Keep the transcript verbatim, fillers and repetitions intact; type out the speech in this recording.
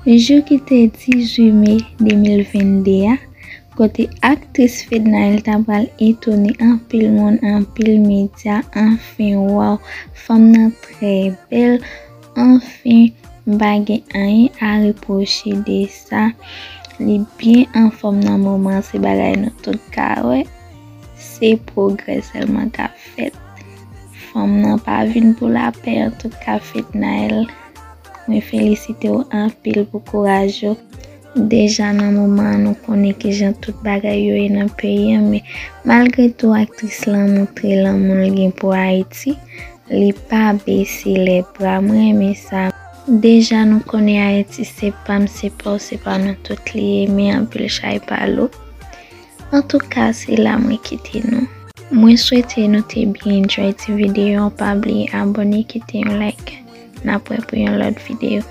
Jou ki te dizuit me de mil vennde a, kote aktris Fednaelle ta pral etone anpil moun, anpil medya, anfen, waw, fanm nan trè bèl, anfen, m pa gen anyen a repwoche de sa. Li byen anfòm nan moman, se bagay nou tout ka wè. Se pwogrè sèlman k ap fèt. Fanm nan pa vin pou lapè, antouka, Fednaelle, mwen felisite w anpil pou kouraj ou. Deja nan moman an, nou konnen kijan tout bagay yo ye nan peyi an, men malgre tou, aktris lan montre lanmou l gen pou Ayiti. Li pa bese lèbra, mwen renmen sa. Deja nou konnen Ayiti se pa m, se pa w, se pa nou tout li ye, men anpil chay pa lou. Antouka, se la mwen kite nou. Mwen swete nou te byen enjoy ti videyo an. Pa bliye abòne, kite yon like. N ap wè pou yon lòt videyo.